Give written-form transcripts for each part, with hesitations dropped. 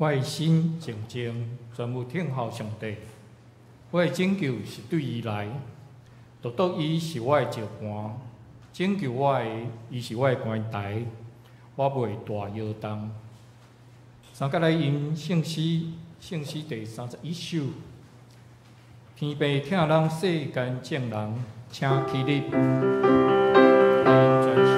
我的心靜靜，專務等候上帝。我的拯救是對伊來，獨獨伊是我的石磐，拯救我的，伊是我的關台，我袂大搖動。三角來吟聖詩，聖詩第31首。天父疼咱世間眾人，請起立。來吟全首。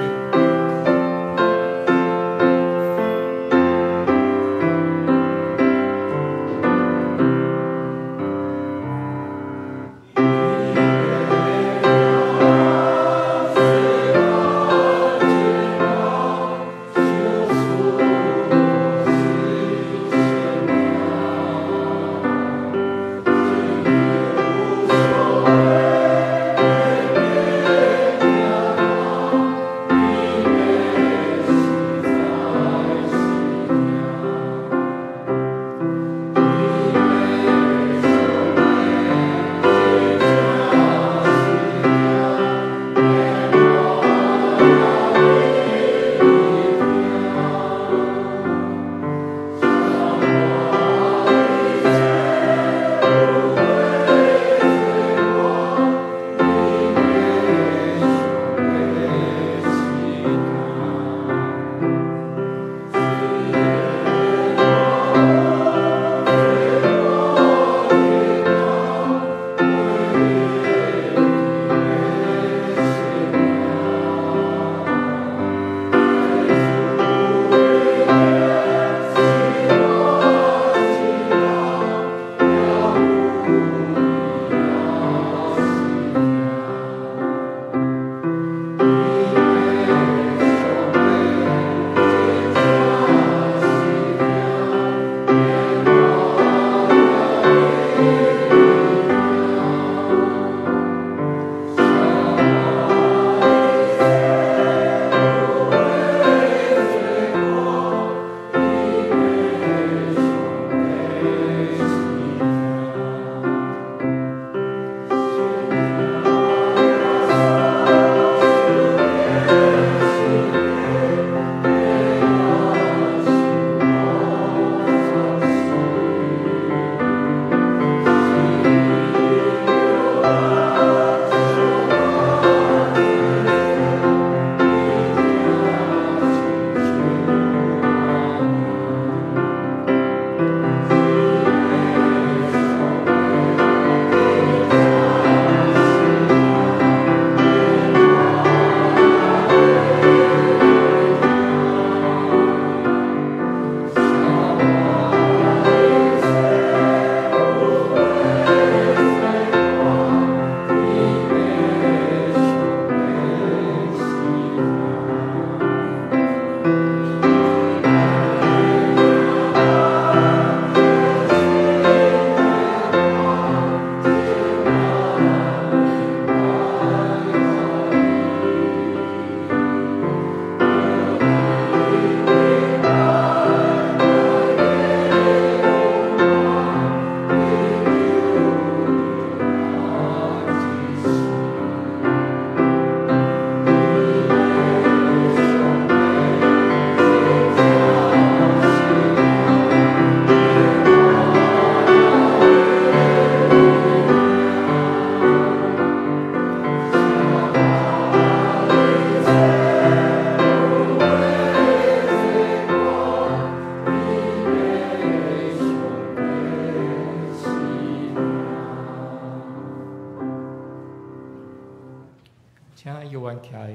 請約翰徛下，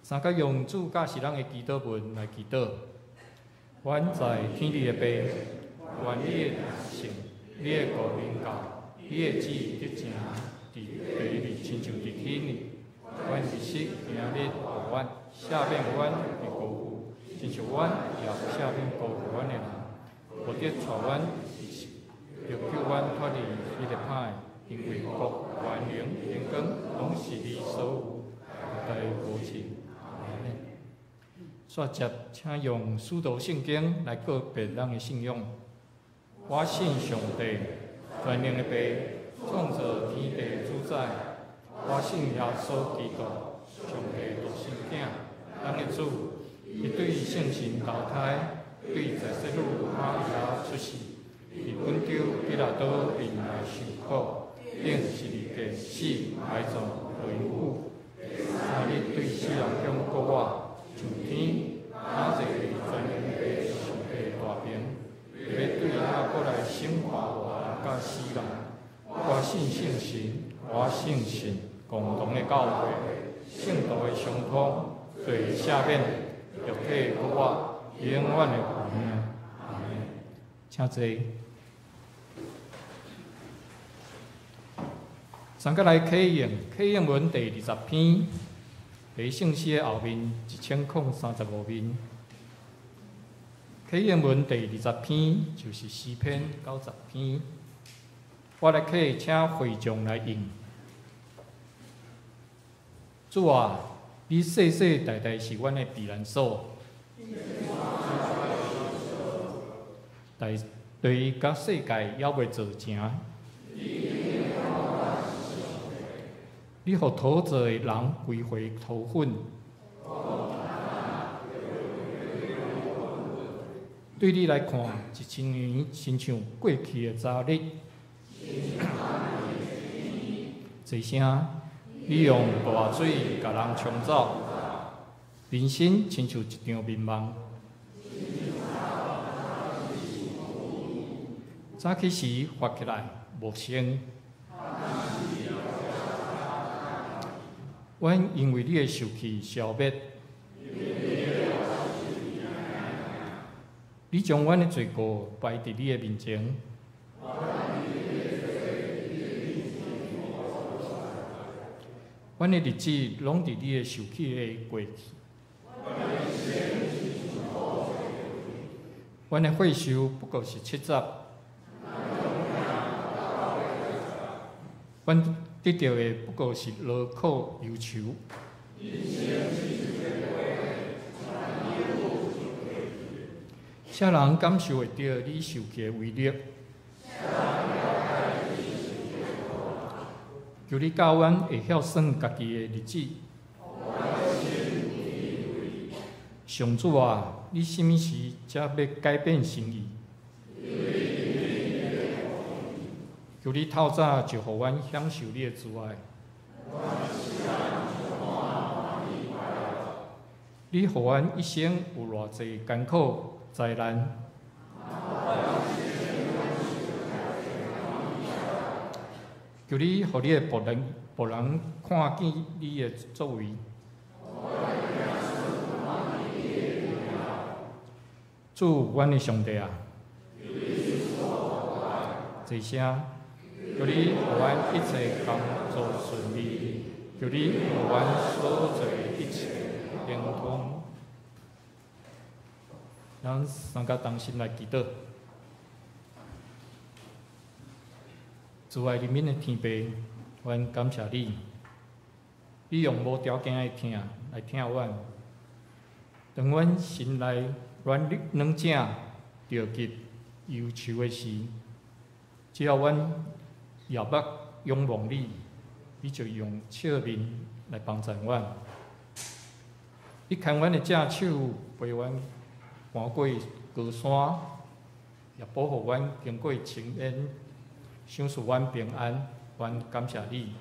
三角用主教示咱的祈禱文來祈禱。阮在天裡的父，願你的名聖，你的國臨到，你的旨意得成，佇地裡親像佇天裡。阮日食今日予阮，赦免阮的過錯，親像阮也赦免辜負阮的人。無得帶阮入試，著救阮脫離彼个歹的，因為國、權能、榮光，攏是你所有，代無盡。阿們。煞接，請用使徒聖經來告別咱的信仰。我信上帝，全能的父，創造天地主宰。我信耶穌基督，上帝獨生囝，咱的主，伊對聖神投胎，對在撒魯哈亞出世，佇本丟彼拉多面內受苦，釘十字架死埋葬落陰府，三日對死人中復活，上天，倚坐佇全能的上帝大爿，欲對遐閣來審判活人佮死人。我信聖神，我相信共同的教會，聖徒的相通，罪赦免，肉體復活，永遠的活命。阿們。請坐。咱閣來啟應，啟應文第20篇，佇聖詩的後面1035面。啟應文第二十篇就是詩篇90篇。我來啟，請會眾來應。主啊，你世世代代是阮的避難所。地佮世界猶未造成，你予土造的人歸回土粉。對你來看，1000年親像過去的昨日。濟聲，你用大水共人沖走，人生親像一場眠夢。早起時發起來無聲。阮因為你的受氣消滅，你將阮的罪過擺佇你的面前。阮的日子攏佇你的受氣下過去。阮的歲壽不過是70，阮得著的不過是勞苦憂愁。啥人感受會著你受氣的威力？求你教阮會曉算家己的日子。上主啊，你啥物時才欲改變心意？求你透早就予阮享受你的慈愛。你予阮一生有偌濟艱苦災難？求你予你的僕人看見你的作為。主，阮的上帝啊！濟聲，求你予阮一切工作順利，求你予阮所做一切亨通。咱三个同心來祈禱。慈愛憐憫的天父，阮感謝你，你用無條件的疼來疼阮。當阮心內軟軟正、著急、憂愁的時，只要阮仰目仰望你，你就用笑面來幫助阮。你牽阮的正手，陪阮攀過高山，也保護阮經過深淵，賞賜阮平安。阮感謝你。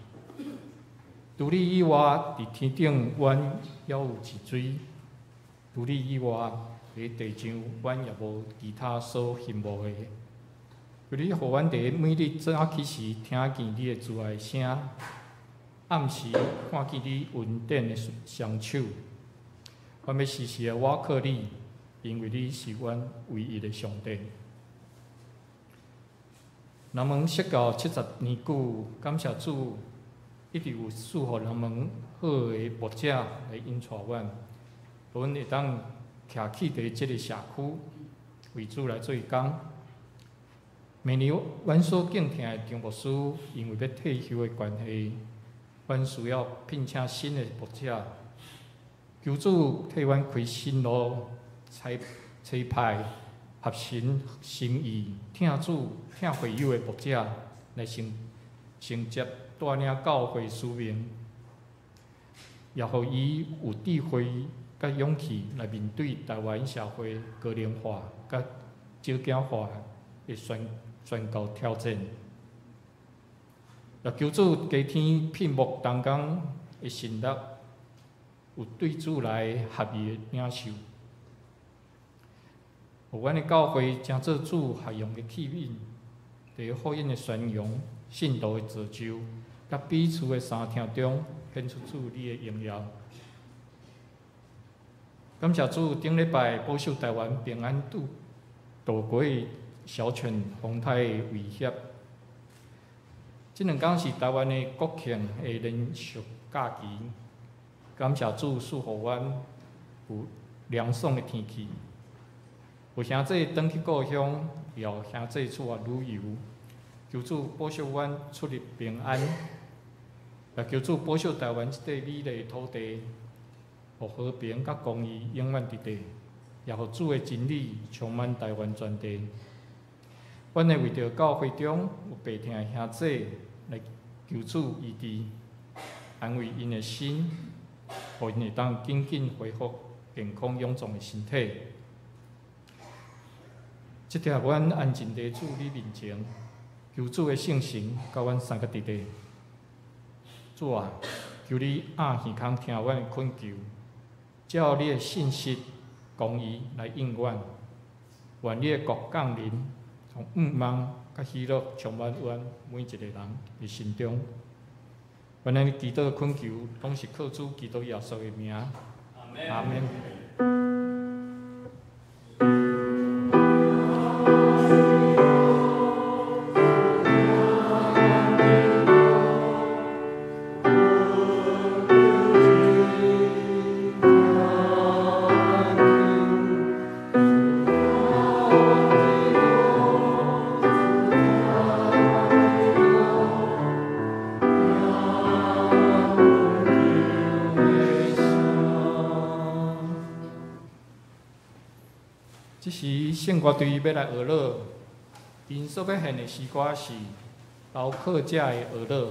除你以外，佇天頂，阮猶有一水；除你以外，佇地上，阮也無其他所羨慕的。求你予阮佇每日早起時，聽見你的慈愛聲；暗時看見你恩典的雙手。阮欲時時的倚靠你，因為你是阮唯一的上帝。南門釋教70年久，感謝主，一直有賜予南門好的牧者來引帶阮，予阮會當徛起佇這个社區，為主來做工。明年阮所敬聽的張牧師，因為欲退休的關係，阮需要聘請新的牧者。求主替阮開新路，差差派合神心意、疼主、疼會友的牧者來承承接帶領教會使命，也予伊有智慧佮勇氣來面對台灣社會高齡化佮少子化的宣告挑戰。也求主加添聘牧同工的心力，有對主來合意的領受。予阮的教會成做主合用的器皿，佇福音的宣揚、信徒的造就，佮彼此的相疼中，顯出主你的榮耀。感謝主，頂禮拜保守台灣平安度過小犬風颱的威脅。這兩工是台灣的國慶的連續假期，感謝主賜予阮有涼爽的天氣。有兄弟轉去故鄉，也有兄弟出外旅遊，求主保守阮出入平安，也求主保守台灣這塊美麗土地，予和平佮公義永遠佇地，也予主的真理充滿台灣全地。阮會為著教會中有病疼的兄弟來求主醫治，安慰𪜶的心，予𪜶會當緊緊恢復健康勇壯的身體。這帖阮安靜佇主你面前，求主的聖神佮阮相佮佇咧。主啊，求你掩耳孔聽阮的懇求，照你的信實公義來應阮。願你的國降臨，予盼望佮喜樂充滿阮每一個人的心中。阮按呢祈禱懇求，攏是靠主基督耶穌的名。阿們。這時聖歌隊欲來學樂，𪜶所欲獻的詩歌是勞苦者的學樂。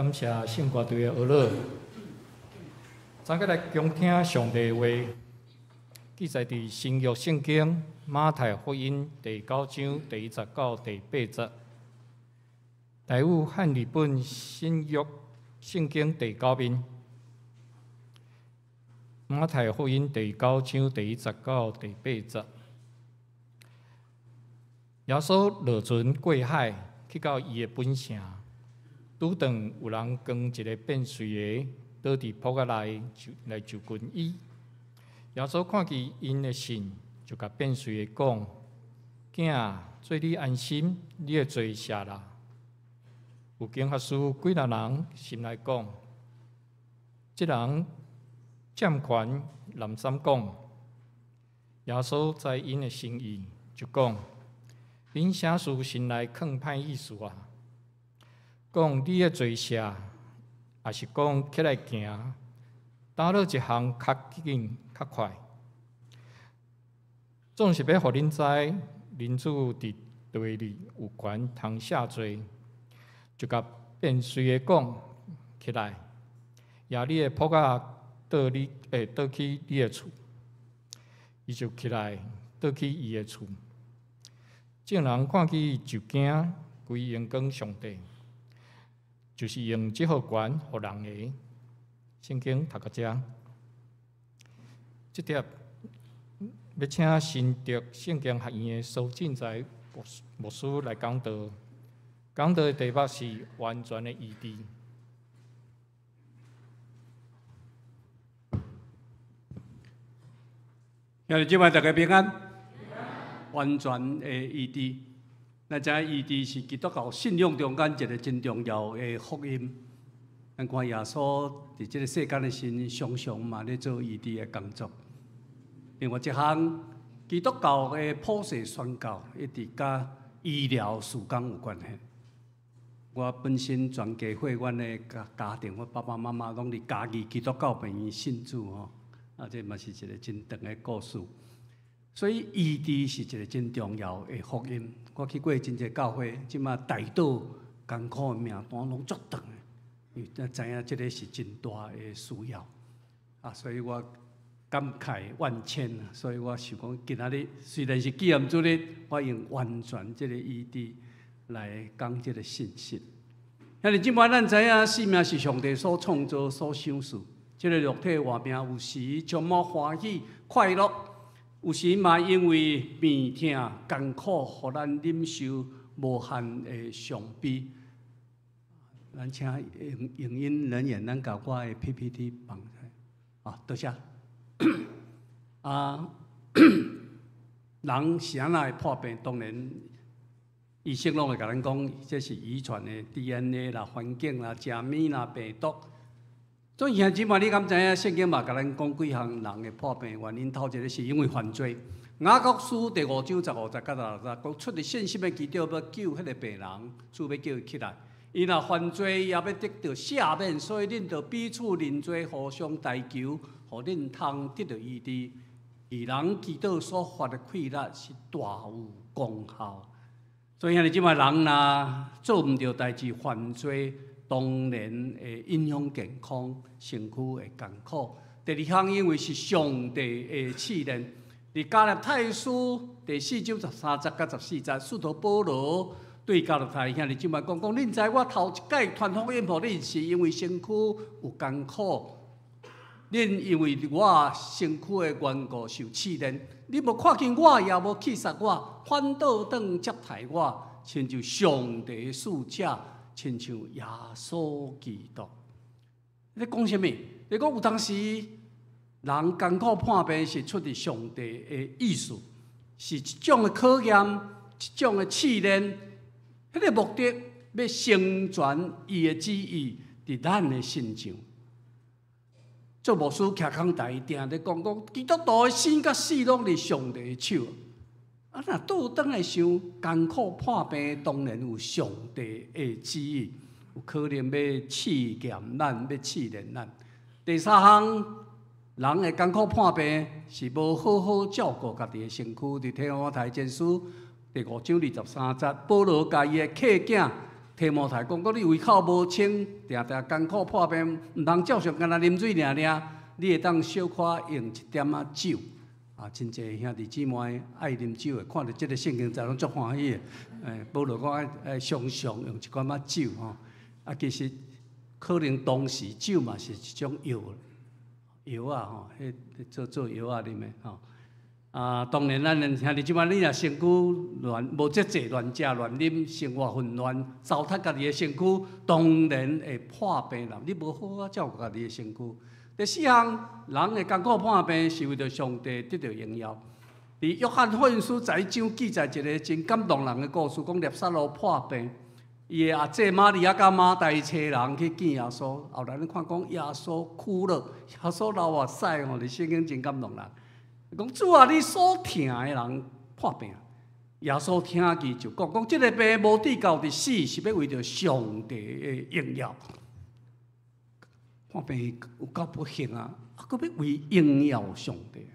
感謝聖歌隊的學樂，咱閣來恭聽上帝話，記載佇新約聖經馬太福音第九章第一節到第八節。台語漢譯本新約聖經第九面，馬太福音第九章第一節到第八節。耶穌落船過海，去到伊的本城。拄當有人扛一个變瘁的倒佇菵仔內來就近伊。耶穌看見𪜶的信，就共變瘁的講：囝，做你安心，你的罪赦啦。有經學士幾若人心內講：這人佔權濫三講。耶穌知𪜶的心意，就講：恁啥事心內囥歹意思啊？講你的罪赦，抑是講起來行，佗落一項較緊較快？總是欲予恁知，人子佇地裡有權通赦罪，就共變瘁的講起來，攑你的菵仔倒你，倒去你的厝。伊就起來倒去伊的厝。眾人看見就驚，規榮光上帝。就是用這號權予人的。聖經讀到遮，這帖欲請新竹聖經學院的蘇進才牧師來講道，講道的題目是完全的醫治。兄弟姊妹大家平安，完全的醫治。咱知影醫治是基督教信仰中間一个真重要的福音。咱看耶穌佇這个世間的時，常常嘛咧做醫治的工作。另外一項，基督教的普世宣教一直佮醫療事工有關係。我本身全家伙，阮的家家庭，我爸爸媽媽攏佇嘉義基督教病院信主吼，啊，這嘛是一个真長的故事。所以醫治是一个真重要的福音。我去過真濟教會，這馬代禱艱苦的名單攏足長的，因為咱知影這个是真大的需要。啊，所以我感慨萬千啊！所以我想講，今仔日雖然是紀念主日，我用完全這个醫治來講這个信息。兄弟姊妹，咱知影生命是上帝所創造、所賞賜。這个肉體活命有時充滿歡喜、快樂。有時嘛，因為病痛艱苦，予咱忍受無限的傷悲。咱請影影音人員，咱共我的 PPT 放出來。啊，多謝。啊，人是按怎會破病？當然，醫生攏會共咱講，這是遺傳的 DNA 啦、環境啦、食物啦、病毒。所以兄弟姊妹，你敢知影？聖經嘛，共咱講幾項人會破病原因，頭一个是因為犯罪。雅各書第五章十五節到十六節，講出佇信心的祈禱欲救彼个病人，主欲叫伊起來。伊若犯罪，也欲得著赦免，所以恁著彼此認罪，互相代求，予恁通得著醫治。義人祈禱所發的氣力是大有功效。所以兄弟姊妹，人若做毋著代誌，犯罪，當然會影響健康，身軀會艱苦。第二項，因為是上帝的試煉。佇加拉太書第四章十三節到十四節，使徒保羅對加拉太兄弟姊妹講：講恁知我頭一擺傳福音予恁，是因為身軀有艱苦，恁因為我身軀的緣故受試煉。恁無看輕我，也無棄殺我，反倒轉接待我，親像上帝的使者。親像耶穌基督，你講啥物？你講有當時人艱苦破病是出自上帝的意思，是一種的考驗，一種的試煉。彼个目的欲成全伊的旨意，佇咱的身上。做牧師徛講台定咧講講，基督徒的生佮死攏佇上帝的手。啊！若倒轉來想，艱苦破病當然有上帝的旨意，有可能欲試驗咱，欲試煉咱。第三項，人會艱苦破病是無好好照顧家己的身軀。佇提摩太前書第五章二十三節，保羅共伊的契囝提摩太講，講你胃口無清，定定艱苦破病，毋通照常干焦啉水爾爾，你會當小可用一點仔酒。啊，真濟兄弟姊妹愛啉酒的，看著這个聖經節攏足歡喜的。保羅講愛常常用一寡仔酒吼。啊，其實可能當時酒嘛是一種藥，藥仔吼，彼做做藥仔啉的吼。啊，當然咱兄弟姊妹，你若身軀亂無節制、亂食亂啉，生活混亂，糟蹋家己的身軀，當然會破病啦。你無好好照顧家己的身軀。第四項，人會艱苦破病，是為著上帝得著榮耀。佇約翰福音書11章記載一个真感動人的故事，講拿撒勒破病，伊的阿姊瑪利亞佮馬大揣人去見耶穌。後來咱看講耶穌哭了，耶穌流目屎吼，佇聖經真感動人。講主啊，你所疼的人破病，耶穌聽見就講講，這个病無至到佇死，是欲為著上帝的榮耀。破病有夠不幸啊！啊，閣欲為榮耀上帝，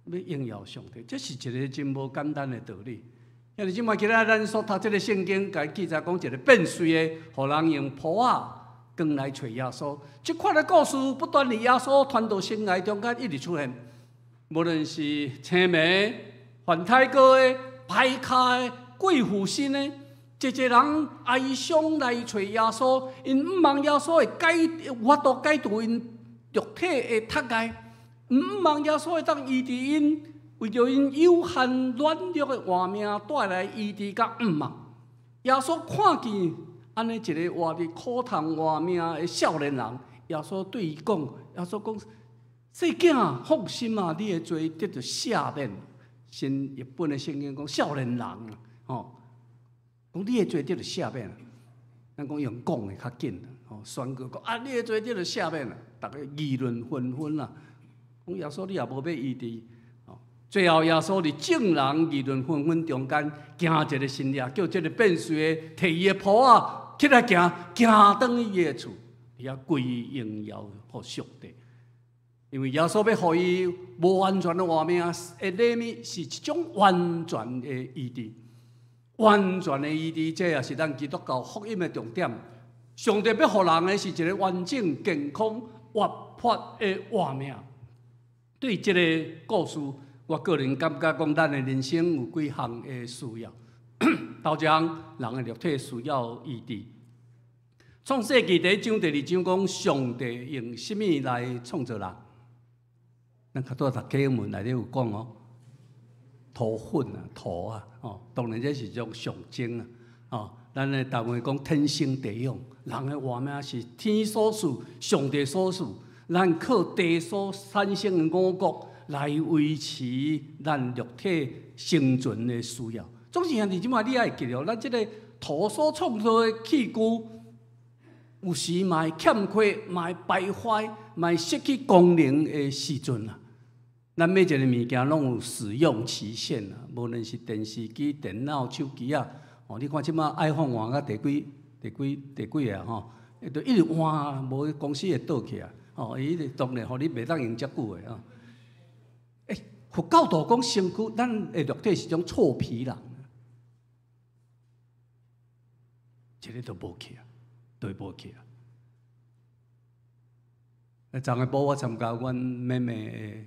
欲榮耀上帝，這是一个真無簡單的道理。因為這擺今仔咱所讀這个聖經，共記載講一个變瑞的，予人用鋪仔扛來揣耶穌。這款的故事不斷佇耶穌傳道生涯中間一直出現，無論是青盲、犯胎哥的、歹跤的、鬼附身的。濟濟人哀傷來揣耶穌，𪜶向望耶穌會解，有法度解除𪜶肉體的窒礙，向望耶穌會當醫治𪜶，為著𪜶有限軟弱的活命帶來醫治佮向望。耶穌看見按呢一个活佇苦痛活命的少年人，耶穌對伊講：耶穌講，細囝放心啊，你的罪得著赦免。新譯本的聖經講少年人啊，吼。講你的罪得著赦免，咱講用講的較緊，吼宣告講啊，你的罪得著赦免啦，逐家議論紛紛啦。講耶穌你也無欲醫治，最後耶穌佇眾人議論紛紛中間行一个神跡，叫這个變瑞的提伊的鋪仔起來行，行轉去伊的厝，遐歸榮耀予上帝。因為耶穌欲予伊無完全的活命的禮物，是一種完全的醫治。完全的醫治，這也是咱基督教福音的重點。上帝欲予人的是一个完整、健康、活潑的活命。對這个故事，我個人感覺講，咱的人生有幾項的需要。頭一項，人的肉體需要醫治。創世記第一章第二章講，上帝用啥物來創造人？咱較拄讀經文內底有講哦。土粉啊，土啊，哦，當然這是一種象徵啊，哦，咱的台灣講天生地養，人的活命是天所賜，上帝所賜，咱靠地所產生的五穀來維持咱肉體生存的需要。總是兄弟姊妹，你愛記著，咱這个土所創造的器具，有時嘛會欠缺，嘛會敗壞，嘛會失去功能的時陣啊。咱買一个物件攏有使用期限啊，無論是電視機、電腦、手機啊，哦，你看這擺 iPhone 換到第幾、第幾、第幾个吼，就一直換，無公司會倒去啊，哦，伊當然予你袂當用遮久的啊。欸，佛教徒講身軀，咱的肉體是種臭皮囊，這个都無去啊，都會無去啊。昨下晡我參加阮妹妹的。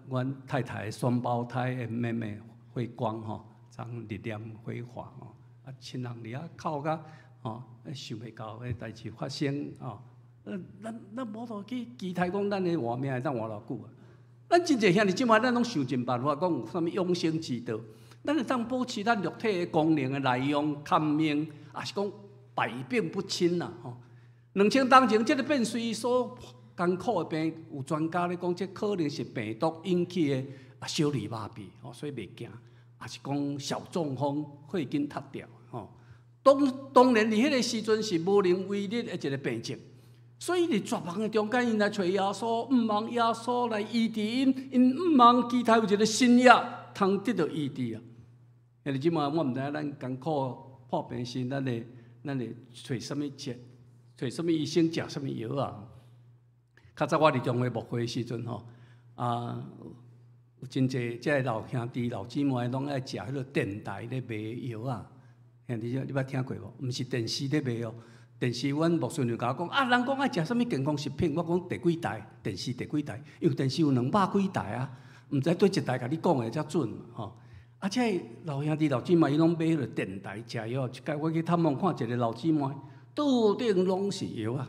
阮太太雙胞胎的妹妹慧光吼，昨入殮火化吼，啊親人佇遐哭甲吼，想袂到彼代誌發生吼，咱無法度去期待講咱的活命會當活偌久啊！咱真濟兄弟姊妹，咱攏想盡辦法講有啥物永生之道，咱會當保持咱肉體的功能的耐用、堪命，抑是講百病不侵啦吼。2000冬前，這个變瑞所艱苦的病，有專家咧講，這可能是病毒引起的啊，小兒麻痹吼，所以袂驚，抑是講小中風，血筋脫掉吼。當然佇彼个時陣是無能為力的一个病症，所以佇絕望的中間，𪜶來揣耶穌，向望耶穌來醫治𪜶，𪜶向望期待有一个新藥通得著醫治啊。因為這擺我毋知影咱艱苦破病時，咱會揣啥物食，揣啥物醫生，食啥物藥啊？較早我佇中會牧會的時陣吼，啊，有真濟這个老兄弟、老姊妹攏愛食彼个電台咧賣藥啊，兄弟，你捌聽過無？毋是電視咧賣哦，電視阮牧師娘共我講啊，人講愛食啥物健康食品，我講第幾台？電視第幾台？因為電視有200幾台啊，毋知佗一台共你講的才準吼。啊，這老兄弟老姊妹伊攏買彼个電台食藥，一擺我去探望看一个老姊妹，桌頂攏是藥仔，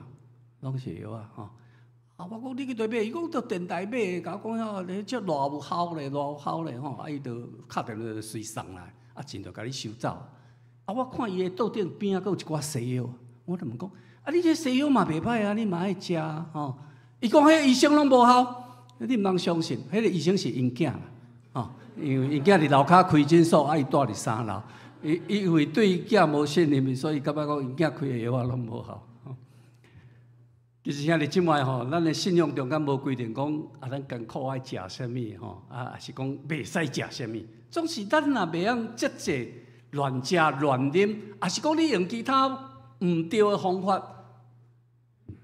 攏是藥仔吼。啊，我講你去佗買，伊講佇電台買，共我講遐咧，這偌有效咧，偌有效咧吼，啊，伊就敲電話就隨送來，啊，錢就共你收走。啊，我看伊的桌頂邊仔閣有一寡西藥，我就問講，啊，你這西藥嘛袂歹啊，你嘛愛食吼？伊講彼醫生攏無效，你毋通相信，彼个醫生是𪜶囝啦，吼，因為𪜶囝佇樓跤開診所，啊，伊蹛佇三樓，伊因為對伊囝無信任，所以感覺講𪜶囝開的藥仔攏無效。其實兄弟姊妹吼，咱的信仰中間無規定講啊，咱艱苦愛食啥物吼，啊，抑是講袂使食啥物。總是咱若袂曉節制亂食亂啉，抑是講你用其他毋對的方法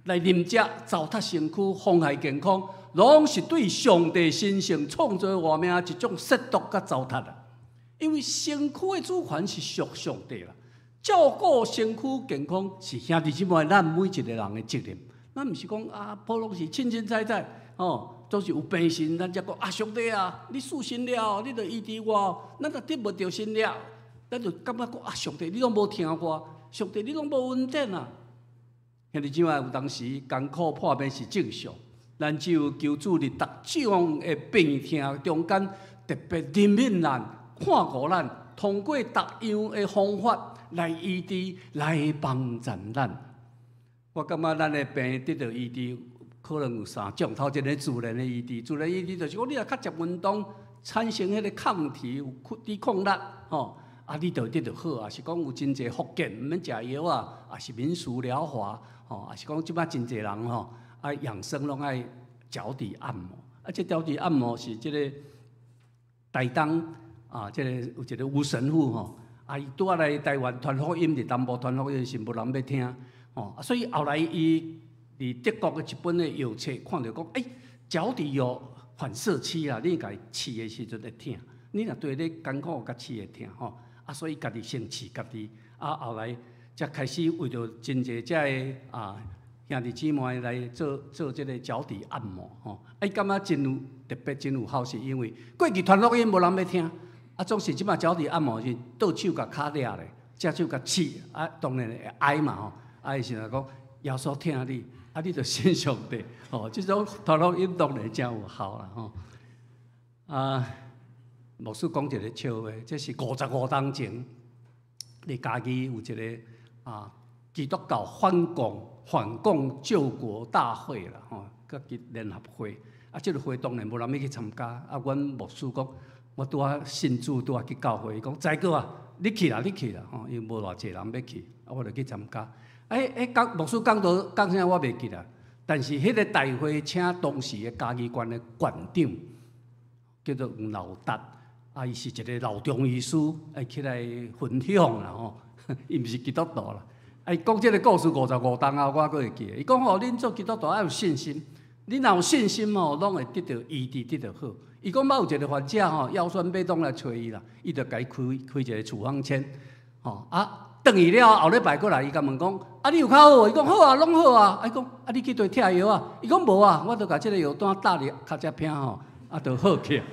來啉食，糟蹋身軀，妨害健康，攏是對上帝神聖創造的活命一種褻瀆佮糟蹋啊！因為身軀的主權是屬上帝啦，照顧身軀健康是兄弟姊妹咱每一个人的責任。咱毋是講啊，普攏是凊凊彩彩，吼，總是有病時，咱才講啊，上帝啊，你賜神蹟，你著醫治我。咱若得無著神蹟，咱就感覺講啊，上帝你攏無聽我，上帝你攏無恩典啊。兄弟姊妹，有當時艱苦破病是正常，咱只有求主佇逐種的病痛中間，特別憐憫咱、看顧咱，通過逐樣的方法來醫治、來幫助咱。我感覺咱的病得著醫治，可能有三種。頭一个自然的醫治，自然醫治就是講你若較食運動，產生彼个抗體有抵抗力，吼，啊，你就會得著好。抑是講有真濟復健，毋免食藥啊，抑是民俗療法，吼，抑是講這擺真濟人吼，啊養生攏愛腳底按摩。啊，這腳底按摩是這个台東啊，這个有一个吳神父吼，啊，伊拄仔來台灣傳福音，佇南部傳福音時無人欲聽。哦，所以後來伊佇德國的一本的藥冊看著講，欸，腳底有反射區啦，你共伊刺的時陣會疼，你若對咧艱苦共刺會疼吼，啊，所以家己先刺家己，啊，後來才開始為著真濟遮个啊兄弟姊妹來做做這个腳底按摩吼，啊，伊感覺真有特別真有效，是因為過去傳福音無人欲聽，啊，總是這擺腳底按摩是倒手共跤掠咧，隻手共刺，啊，當然會哀嘛吼。啊，伊是若講耶穌疼你，啊，你著信上帝，吼，這種傳福音當然誠有效啦，吼。啊，牧師講一个笑話，這是55冬前，佇嘉義有一个啊基督教反共救國大會啦，吼，佮聯合會，啊，這个會當然無人欲去參加，啊，阮牧師講，我拄仔信主，拄仔去教會，伊講才哥啊，你去啦，你去啦，吼，因為無偌濟人欲去，啊，我就去參加。欸欸，講牧師講道講啥我袂記得，但是彼个大會請當時的嘉義縣的縣長，叫做黃老達，啊，伊是一个老中醫師，愛起來分享啦吼，伊毋是基督徒啦。啊，伊講這个故事55冬後，我閣會記得。伊講吼，恁做基督徒愛有信心，恁若有信心吼，攏會得著醫治，得著好。伊講捌有一个患者吼，腰酸背痛來揣伊啦，伊就共伊開開一个處方箋，吼啊。轉去了後禮拜閣來，伊共問講：啊，你有較好無？伊講好啊，攏好啊。啊，伊講啊，你去佗拆藥啊？伊講無啊，我著共這个藥單搭佇跤跡坪吼，啊，就好去。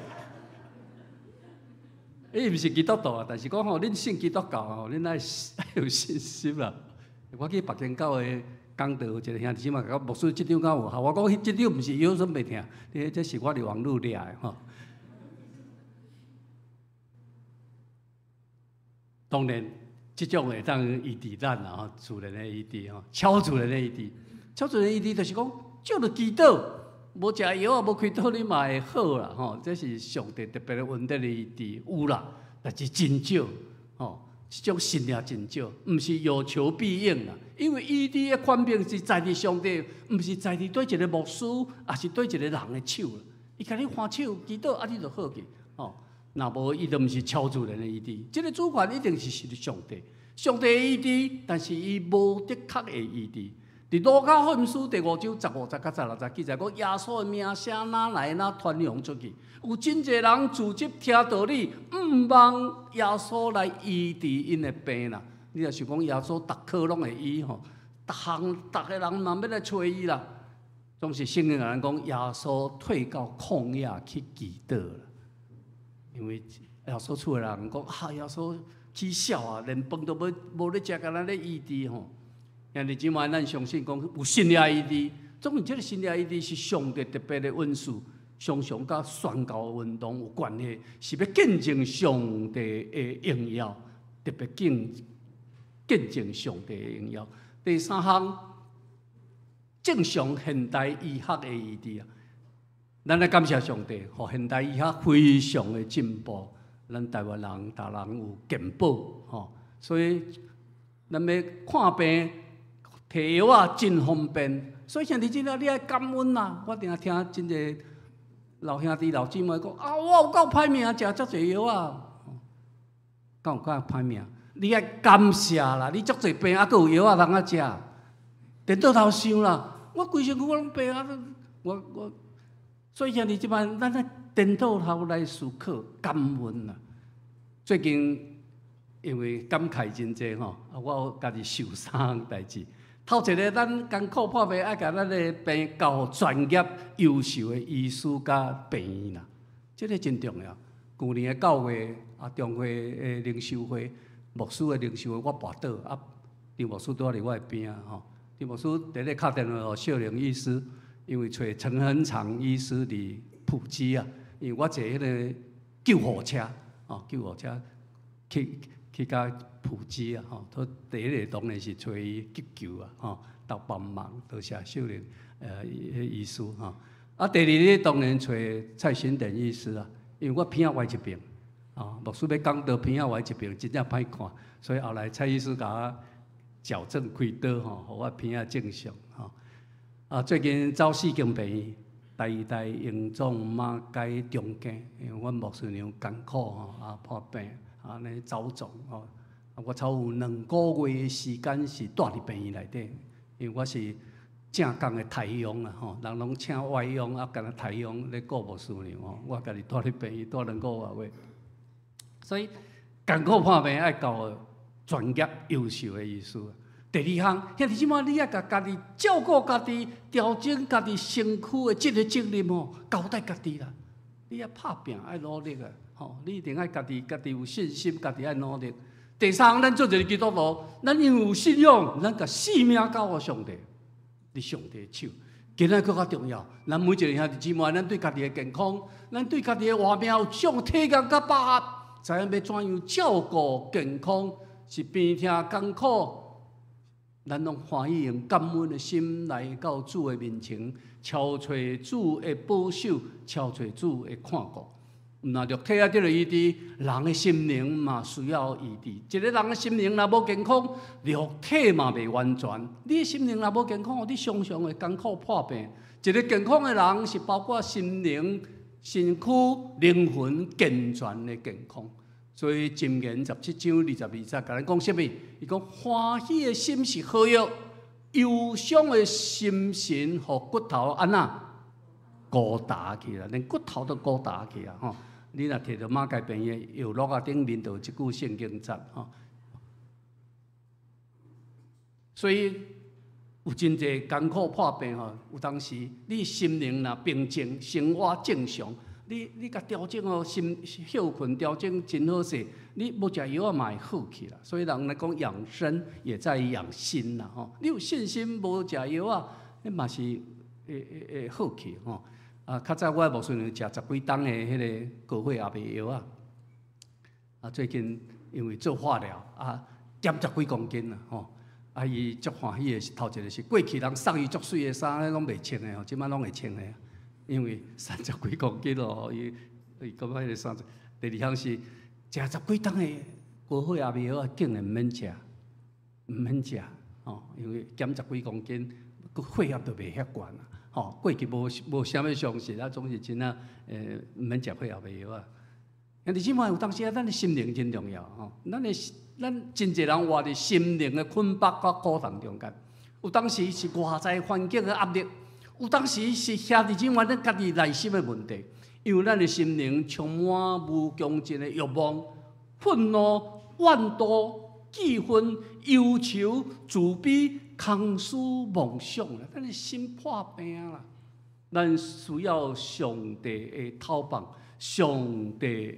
伊毋是基督徒啊，但是講吼，恁信基督教吼，恁愛有信心啦。我去北京教會講道，有一个兄弟姊妹共我牧師這張敢有效？我講這張毋是腰酸袂疼，這是我佇網路掠的吼。當然。這種會當醫治咱啦吼，自然的醫治吼，超自然的醫治，超自然醫治就是講，借著祈禱，無食藥啊，無開刀，你嘛會好啦吼。這是上帝特別的恩典的醫治，有啦，但是真少吼，這種神蹟真少，毋是有求必應啦。因為醫治的權柄是在佇上帝，毋是在佇佗一个牧師，抑是佗一个人的手。伊共你揮手祈禱，啊，你就好去吼。若無伊就毋是超自然的醫治，這个主權一定是屬於上帝，上帝的醫治，但是伊無的確會醫治。佇路加福音書第五章15節佮16節記載講，耶穌的名聲哪來哪傳揚出去，有真濟人自執聽道理，毋望耶穌來醫治𪜶的病啦。你若想講耶穌逐科攏會醫吼，逐項逐个人嘛欲來揣伊啦。總是聖經共咱講，耶穌退到曠野去祈禱啦。因為耶穌厝的人講啊，耶穌起痟啊，連飯都無咧食，敢若咧醫治吼。兄弟姊妹，咱相信講有神蹟醫治，總是這个神蹟醫治是上帝特別的恩賜，常常佮宣教運動有關係，是欲見證上帝的榮耀，特別見證上帝的榮耀。第三項，正常現代醫學的醫治啊，咱來感謝上帝，予現代醫學非常的進步，咱台灣人逐人有健保吼，所以咱欲看病提藥仔真方便。所以兄弟姊妹，你愛感恩啦！我定定聽真濟老兄弟老姊妹講啊，我有夠歹命，食遮濟藥仔，敢有夠歹命？你愛感謝啦！你足濟病，猶閣有藥仔通啊食，顛倒頭想啦，我規身軀我攏病啊！我，所以兄弟姊妹，咱愛顛倒頭來思考感恩啦。最近因為感慨真濟吼，啊，我家己想三項代誌。頭一个，咱艱苦破病，愛共咱的病交予專業優秀的醫師佮病院啦，這个真重要。舊年的9月啊，中會的靈修會，牧師的靈修會，我跋倒啊，張牧師拄仔佇我的邊仔吼。張牧師佇咧敲電話予秀玲醫師，因為揣陳恆長醫師佇埔基啊，因為我坐彼个救護車，吼，救護車去到埔基啊，吼，都第一个當然是揣伊急救啊，吼，鬥幫忙，多謝秀玲醫師吼。啊，第二日當然揣蔡新典醫師啊，因為我鼻仔歪一邊，哦，牧師欲講道鼻仔歪一邊，真正歹看，所以後來蔡醫師共我矯正開刀吼，予我鼻仔正常吼。啊，最近走四間病院，台大榮總馬偕長庚，因為阮牧師娘艱苦吼，啊破病，按呢走總吼。我差有2個月的時間是蹛佇病院內底，因為我是正港的台傭啊吼，人攏請外傭啊，干焦台傭咧顧牧師娘吼，我家己蹛佇病院蹛2個外月，所以艱苦破病愛交專業優秀的醫師。第二項，兄弟姊妹，你愛共家己照顧家己、調整家己身軀的這个責任吼，交代家己啦。你愛拍拚，愛努力啊！吼，你一定愛家己有信心，家己愛努力。第三項，咱做一个基督徒，咱因為有信仰，咱共性命交予上帝，佇上帝手。今仔閣較重要，咱每一个兄弟姊妹，咱對家己的健康，咱對家己的活命有種體驗佮把握，知影欲怎樣照顧健康，是病痛艱苦，咱攏歡喜用感恩的心來到主的面前，敲揣主的保守，敲揣主的看顧。毋但肉體愛得著醫治，人的心靈嘛需要醫治。一个人的心靈若無健康，肉體嘛袂完全。你的心靈若無健康，你常常會艱苦破病。一个健康的人是包括心靈、身軀、靈魂健全的健康。所以箴言17章22節，共咱講啥物？伊講歡喜的心是好藥，憂傷的心神予骨頭按怎孤焦去啦，連骨頭都孤焦去啊！吼，你若提著馬偕病院藥摞仔頂面，就有這句聖經節吼。所以有真濟艱苦破病吼，有當時你心靈若平靜，生活正常。你共調整好心歇睏調整真好勢，你無食藥仔嘛會好去啦。所以人來講養生也在於養心啦吼。你有信心無食藥仔，你嘛是會好去吼。啊，較早我牧師娘食十幾冬的彼个高血壓的藥仔，啊，最近因為做化療啊，減十幾公斤啦吼。啊，伊足歡喜的是頭一個是過去人送伊足媠的衫，彼攏袂穿的吼，這擺攏會穿的。因為三十幾公斤咯，伊感覺彼个衫。第二項是食十幾冬的高血壓藥仔，竟然毋免食，毋免食，吼，因為減十幾公斤，閣血壓都袂遐懸啊，吼。過去無啥物常識啊，總是真啊，毋免食血壓的藥仔。兄弟姊妹，有當時啊，咱的心靈真重要吼，咱真濟人活佇心靈的捆綁佮苦痛中間。有當時是外在環境的壓力，有當時是兄弟姊妹咱家己內心的問題，因為咱的心靈充滿無窮盡的慾望、憤怒、怨妒、記恨、憂愁、自卑、空虛、妄想啦，咱的心破病啦。咱需要上帝的透放，上帝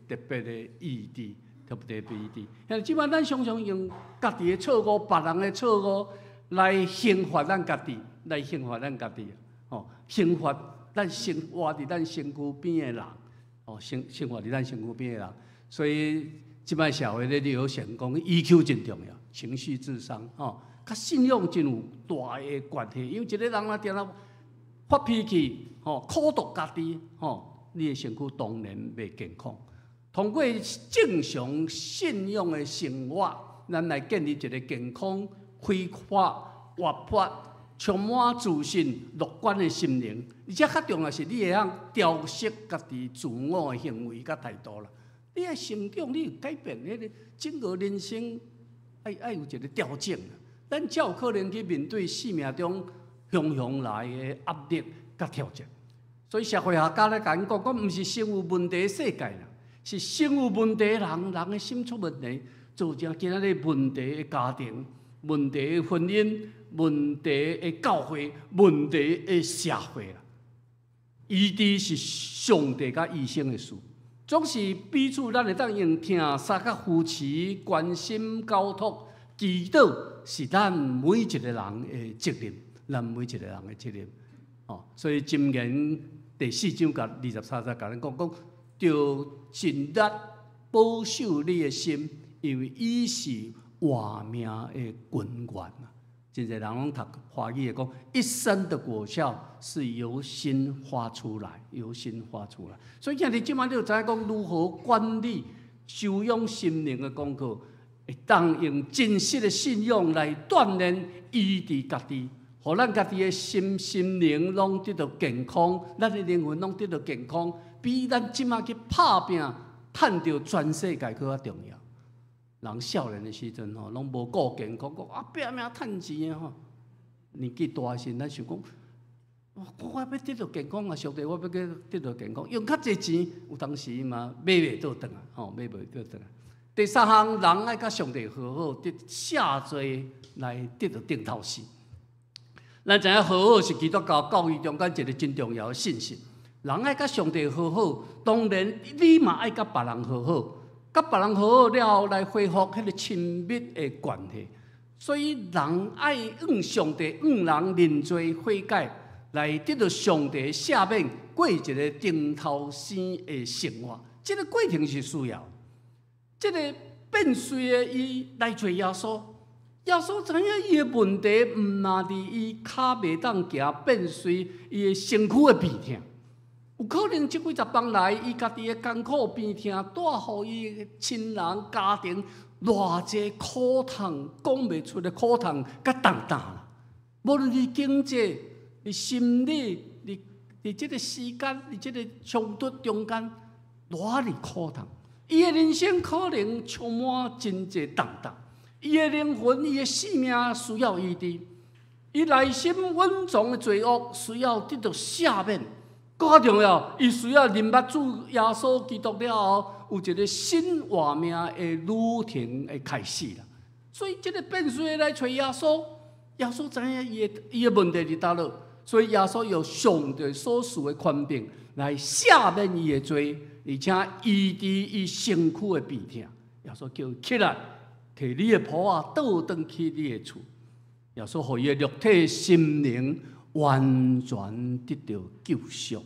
的特別的醫治，特別的醫治。像這擺咱常常用家己的錯誤、別人的錯誤來刑罰咱家己，來刑罰咱家己，吼，刑罰咱生活佇咱身軀邊的人，吼，生活佇咱身軀邊的人。所以這擺社會咧流行講 EQ 真重要，情緒智商，吼，佮信仰真有大的關係。因為一個人若定定發脾氣，吼，苦毒家己，吼，你的身軀當然袂健康。通過正常信仰的生活，咱來建立一個健康、開闊、活潑、充滿自信、樂觀的心靈。而且較重要是，你會曉調適家己自我的行為佮態度啦。你愛成長，你有改變，彼個整個人生愛有一個調整。咱才有可能去面對生命中洶湧來的壓力佮挑戰。所以社會學家咧共咱講，講毋是先有問題的世界啦，是先有問題的人，人的心出問題，造成今仔日問題的家庭、問題的婚姻、問題的教會、問題的社會啦。醫治是上帝佮醫生的事，總是彼此咱會當用疼惜佮扶持、關心、交託、祈禱，是咱每一個人的責任，咱每一個人的責任。哦，所以箴言第四章共23節共咱講講，著盡力保守你的心，因為伊是活命的根源啊！真濟人攏讀華語的講，一生的果效是由心發出來，由心發出來。所以今日這擺你就知影講如何管理、修養心靈的功課，會當用真實的信仰來鍛鍊醫治家己，予咱家己的心靈攏得到健康，咱的靈魂攏得到健康，比咱這擺去拍拚、趁著全世界閣較重要。人少年的時陣吼，攏無顧健康，講啊拼命趁錢的吼。年紀大的時，咱想講，我要得到健康啊！上帝，我欲去得到健康，用較濟錢，有當時嘛買袂倒轉來，吼買袂倒轉來。第三項，人愛佮上帝和好，得赦罪來得到頂頭生。咱知影和好是基督教教義中間一個真重要的信息。人愛佮上帝和好，當然你嘛愛佮別人和好。佮別人和好了後，來恢復彼個親密的關係。所以人愛向上帝、向人認罪悔改，來得到上帝赦免，過一個重頭生的生活。這個過程是需要。這個變繐的伊來揣耶穌，耶穌知影伊的問題，毋但佇伊跤袂當行變繐，伊的身軀的病痛。有可能這幾十枋來，伊家己的艱苦病痛，帶予伊的親人、家庭偌濟苦痛，講袂出的苦痛佮重擔啦。無論是經濟、佇心理、佇這個時間、佇這個衝突中間，偌爾苦痛。伊的人生可能充滿真濟重擔，伊的靈魂、伊的性命需要醫治，伊內心隱藏的罪惡需要得到赦免。閣較重要，伊需要認捌主耶穌基督了後，有一個新活命的旅程的開始啦。所以，這個變繐的來揣耶穌，耶穌知影伊的問題佇佗落，所以耶穌用上帝所賜的權柄來赦免伊的罪，而且醫治伊身軀的病痛。耶穌叫伊起來，提你的鋪仔，倒轉去你的厝。耶穌予伊的肉體心靈完全得到救贖，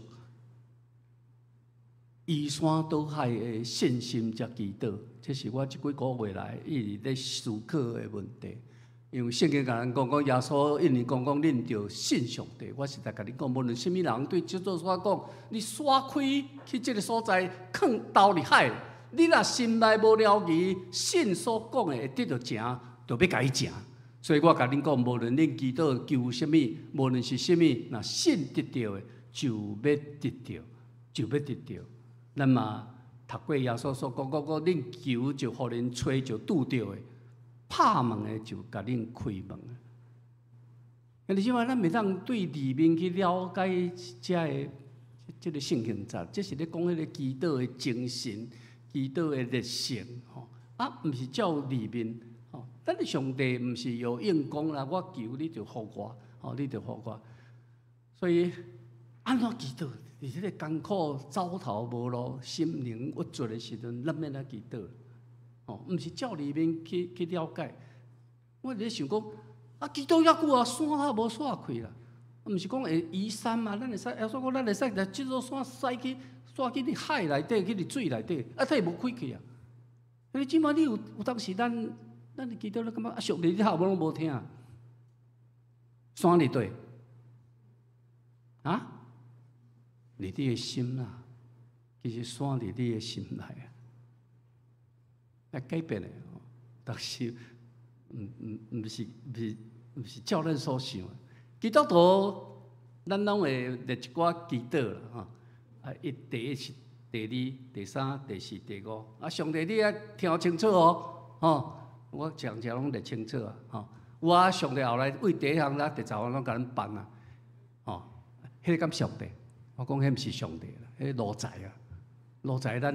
移山倒海的信心才祈禱，這是我這幾個月來一直咧思考的問題。因為聖經共咱講講，耶穌一直講講，恁著信上帝。我實在共你講，無論啥物人對這座山講，你徙開去這个所在，囥投佇海，你若心內無懷疑，信所講的會得著成，就欲共伊成。所以我共恁講，無論恁祈禱求啥物，無論是啥物，若信得著的，就欲得著，就欲得著。咱嘛讀過耶穌所講，講講恁求就予恁，揣就拄著的，拍門的就共恁開門。兄弟姊妹，咱袂當對字面去了解遮个這个聖經節，這是咧講彼个祈禱的精神、祈禱的熱誠吼。啊，毋是照字面吼。咱的上帝毋是有應講啦，我求你就予我，吼，你就予我。所以按怎祈禱？佇這个艱苦走投無路、心靈鬱卒的時陣，咱欲按怎祈禱？吼，毋是照字面去了解。我佇咧想講，啊，祈禱遐久啊，山仔無散開啦。毋是講會移山嘛？咱會使，耶穌講咱會使來這座山徙去，徙去佇海內底，去佇水內底，啊，它會無開去啊。你這馬你有當時咱祈禱，你感覺啊，上帝你吼我攏無聽。山佇佗？啊？佇你的心啦，其實山佇你的心內啊，愛改變的，但是毋是照咱所想的。基督徒，咱攏會列一寡祈禱啦，吼。啊，伊第一是第二、第三、第四、第五。啊，上帝你愛聽清楚哦，吼。我常常攏列清楚啊，吼。有啊，上帝後來為第一項、啦第十項攏共咱辦啊，吼。彼个敢上帝？我講彼毋是上帝啦，彼個奴才啊，奴才咱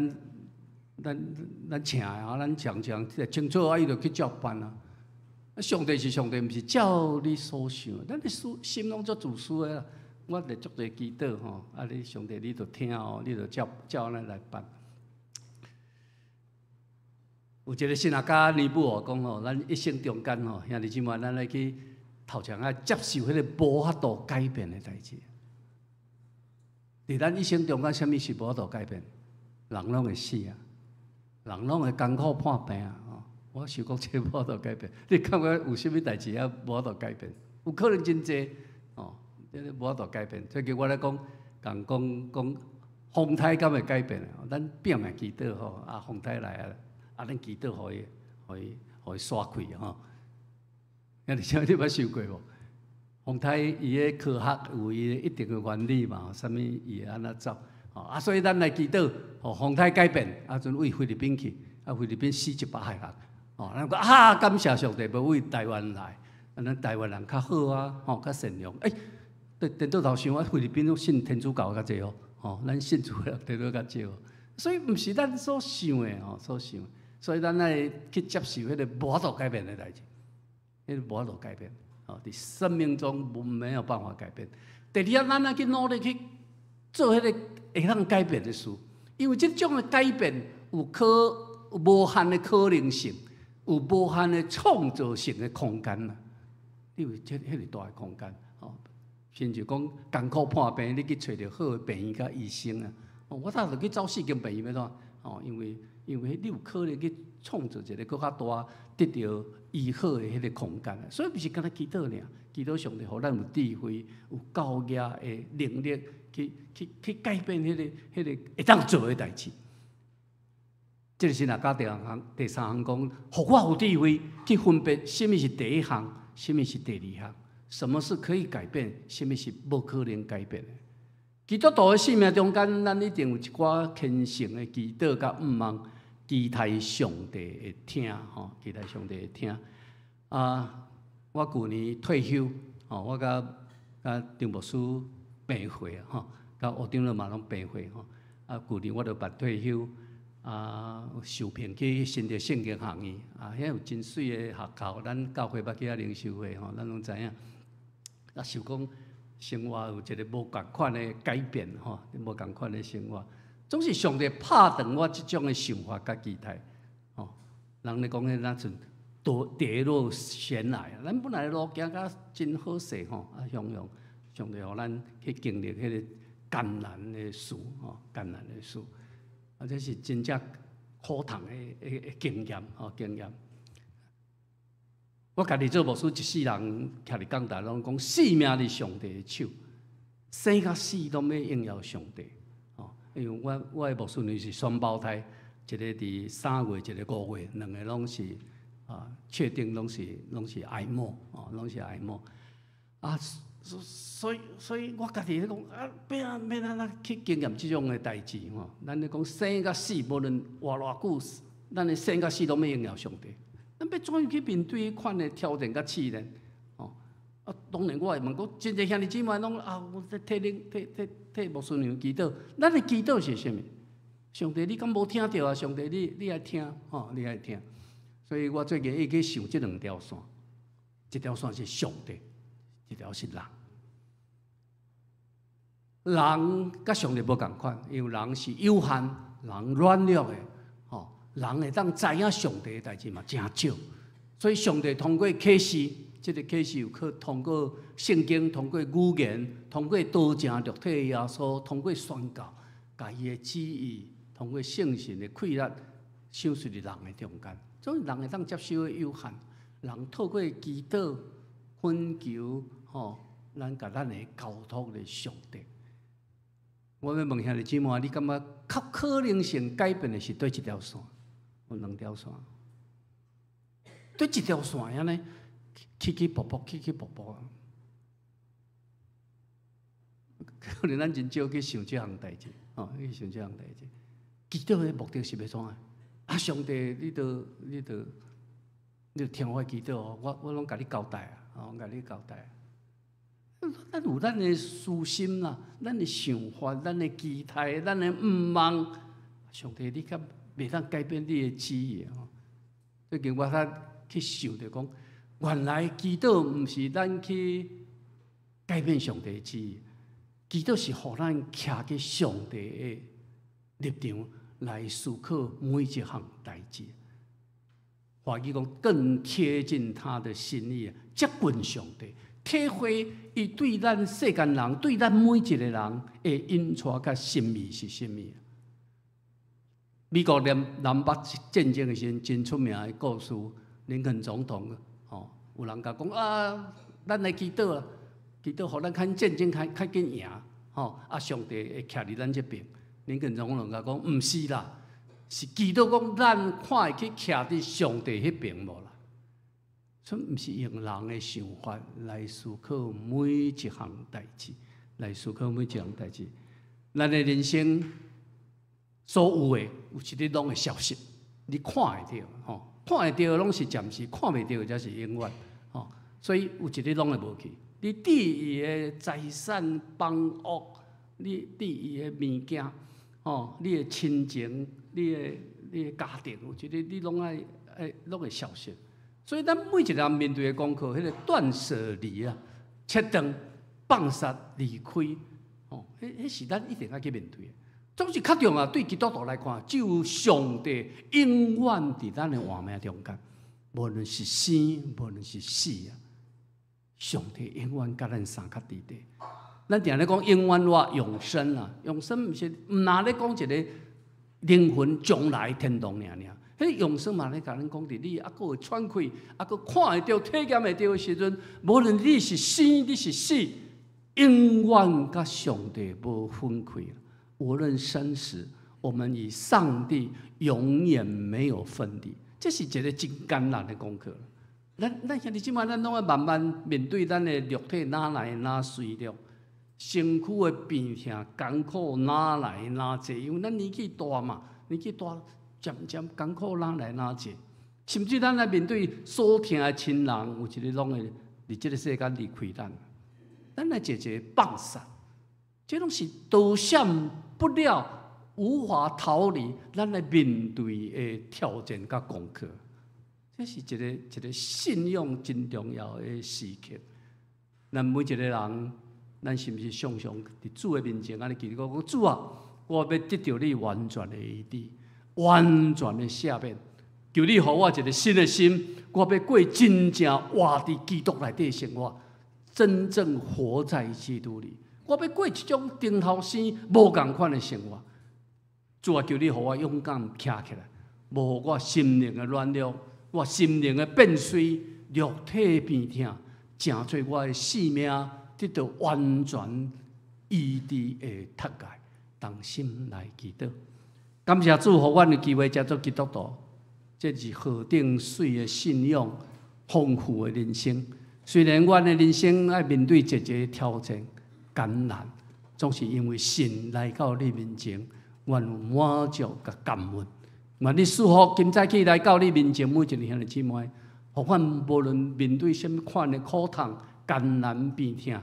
請的啊，咱常常清楚啊，伊就去照辦啊。上帝是上帝，毋是照你所想。咱的思心攏足自私的啦。我列足濟祈禱吼，啊，你上帝你著聽哦，你著照照按呢來辦。有一個神學家尼布爾講吼，咱一生中間吼，兄弟姊妹，咱愛去頭前愛接受彼个無法度改變的代誌。佇咱一生中間，啥物是無法度改變？人攏會死啊，人攏會艱苦破病啊。我想講這無法度改變，你感覺有啥物代誌啊無法度改變？有可能真濟哦，這个無法度改變。最近我咧講，共講講風颱敢會改變？咱拼命祈禱吼，啊風颱來啊，啊咱祈禱予伊，予伊，予伊煞開吼。兄弟姊妹，你捌想過無？風颱伊的科學有伊的一定的原理嘛，啥物伊會按怎走？啊，所以咱來祈禱，予風颱改變，啊陣對菲律賓去，啊菲律賓死100個人。哦，咱講啊，感謝上帝，無對台灣來，啊，咱台灣人較好啊，吼，較善良。欸，對，顛倒頭想啊，菲律賓攏信天主教較濟哦，吼，咱信主的人較少，所以毋是咱所想的吼，所想。所以咱愛去接受彼个無法度改變的代誌，彼个無法度改變，吼，佇生命中無沒有辦法改變。第二，咱愛去努力去做彼个會當改變的事，因為這種的改變有可無限的可能性。有無限的創造性的空間啦，你有這彼个大的空間，吼，親像講艱苦破病，你去揣著好的病院佮醫生啊。我早就去走四間病院欲怎？哦，因為你有可能去創造一个閣較大得著醫好的彼个空間，所以毋是干焦祈禱爾，祈禱上帝予咱有智慧、有教養的能力去改變彼个會當做的代誌。這个是若講第二項、第三項講，予我有智慧去分別啥物是第一項，啥物是第二項，什麼是可以改變，啥物是無可能改變的。基督徒的生命中間，咱一定有一寡虔誠的祈禱佮向望，期待上帝會聽，吼，期待上帝會聽。啊，我舊年退休，吼，我佮張牧師平歲吼，佮吳長老嘛攏平歲吼。啊，舊年我就辦退休。啊，受聘去新竹聖經學院，啊，遐有真媠的學校，咱教會捌去遐靈修會吼，咱攏知影。啊，想講生活有一个無仝款的改變吼，無仝款的生活，總是上帝拍斷我這種的想法佮期待，吼。人咧講彼若像跌落懸崖，咱本來路行甲真好勢吼，啊，雄雄上帝予咱去經歷彼个艱難的事吼，艱難的事。啊，這是真正苦痛的經驗吼，經驗。我家己做牧師，一世人徛佇講台攏講，性命佇上帝的手，生佮死攏欲榮耀上帝。吼，因為我的牧孫女是雙胞胎，一个佇3月，一个5月，兩个攏是啊，確定攏是癌末，哦，攏是癌末。啊，所以我家己咧講啊，欲按欲按怎去經驗這種的代誌吼？咱咧講生佮死，無論活偌久，咱的生佮死攏欲榮耀上帝。咱欲怎樣去面對彼款的挑戰佮試煉？吼，啊，當然我會問講，真濟兄弟姊妹攏啊，我替恁替替替牧師娘祈禱。咱的祈禱是啥物？上帝，你敢無聽著啊？上帝，你愛聽吼，你愛聽。所以我最近一直想這兩條線，一條線是上帝，一條是人。人佮上帝無仝款，因為人是有限，人軟弱的，吼，人會當知影上帝的代誌嘛誠少。所以上帝通過啟示，這個啟示有可通過聖經，通過語言，通過道成肉體的耶穌，通過宣教，共伊的旨意，通過聖神的氣力，賞賜佇人的中間。所以人會當接受的有限，人透過祈禱、懇求，吼，咱共咱的交託予上帝。我欲問兄弟姊妹，你感覺較可能性改變的是佗一條線？有兩條線，佗一條線按呢，起起伏伏，起起伏伏。可能咱真少去想這項代誌，吼，去想這項代誌。祈禱的目的是欲創啥？啊，上帝，你著聽我祈禱哦，我攏共你交代啊，我共你交代。咱有咱的私心啦，咱的想法，咱的期待，咱的願望。上帝，你敢袂當改變你的旨意哦？最近我才去想著講，原來祈禱毋是咱去改變上帝的旨意，祈禱是予咱徛佇上帝的立場來思考每一項代誌。話語講更貼近他的心意，接近上帝。體會伊對咱世間人，對咱每一個人的引帶佮心意是啥物？美國南北戰爭的時陣，真出名的故事，林肯總統吼，有人共講啊，咱來祈禱啊，祈禱予咱較戰爭較較緊贏，吼啊，上帝會徛佇咱這邊。林肯總統共講，毋是啦，是祈禱講咱看會去徛佇上帝彼邊無啦？所以毋是用人的想法來思考每一項代誌，來思考每一項代誌。咱的人生所有的，有一日攏會消失，你看會著吼，看會著攏是暫時，看袂著才是永遠吼。所以有一日攏會無去。你置伊的財產、房屋，你置伊的物件，吼，你的親情，你的家庭，有一日你攏愛愛攏會消失。所以咱每一個人面對的功課，彼個斷捨離啊，切斷、放捨、離開，吼，彼是咱一定愛去面對的。總是較重要，對基督徒來看，只有上帝永遠佇咱的活命中間，無論是生，無論是死啊，上帝永遠佮咱相佮佇佇。咱定咧講永遠活永生啊，永生毋是毋若咧講一個靈魂將來天堂爾爾。彼永生嘛咧共咱講，佇你猶閣會喘氣，猶閣看會著、體驗會著的時陣，無論你是生，你是死，永遠佮上帝無分開。無論生死，我們與上帝永遠沒有分離。這是一個真艱難的功課。咱兄弟姊妹，咱攏愛慢慢面對咱的肉體，哪來哪衰弱，身軀的病痛艱苦哪來哪濟？因為咱年紀大嘛，年紀大。漸漸艱苦哪來哪濟，甚至咱來面對所疼的親人，有一日攏會佇這個世間離開咱。咱來一個放捨，這攏是逃閃不了、無法逃離咱來面對的挑戰佮功課。這是一個一個信仰真重要的時刻。咱每一個人，咱是毋是常常佇主的面前按呢祈禱講：主啊，我欲得著你完全的醫治，完全的赦免，求你予我一個新的心，我欲過真正活佇基督內底的生活，真正活在基督裡。我欲過一種頂頭生無仝款的生活。主啊，求你予我勇敢徛起來，無予我心靈的軟弱，我心靈的變衰，肉體的病痛，成做我的性命得到完全醫治的脫界。同心來祈禱。感謝主，予阮有機會成做基督徒，這是何等媠的信仰，豐富的人生。雖然阮的人生愛面對濟濟挑戰、艱難，總是因為神來到你面前，阮有滿足佮感恩。願你賜福今早起來到你面前每一個兄弟姊妹，予阮無論面對啥物款的苦痛、艱難病痛，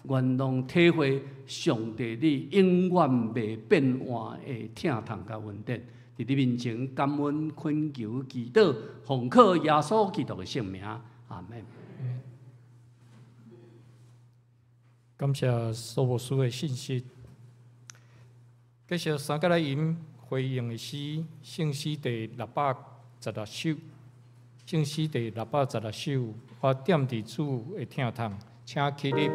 願攏體會上帝你永遠袂變換的疼痛佮恩典。佇你面前感恩懇求祈禱，奉靠耶穌基督的聖名，阿門。感謝蘇牧師的信息。繼續三個來吟回應的詩，聖詩第616首，聖詩第616首，我踮佇主的疼痛，請起立。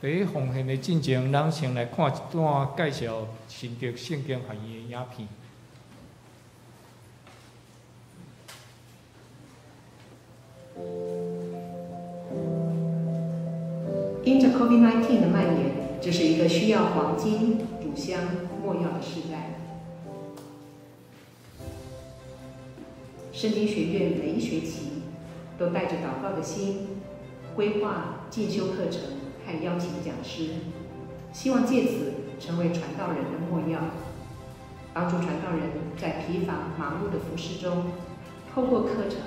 伫奉獻的進前，咱先來看一段介紹新竹聖經學院的影片。因著 COVID-19 的蔓延，這是一個需要黃金、乳香、沒藥的時代。聖經學院每一學期都帶著禱告的心，規劃進修課程和邀請講師，希望借此成為傳道人的沒藥，幫助傳道人在疲乏忙碌的服事中，透過課程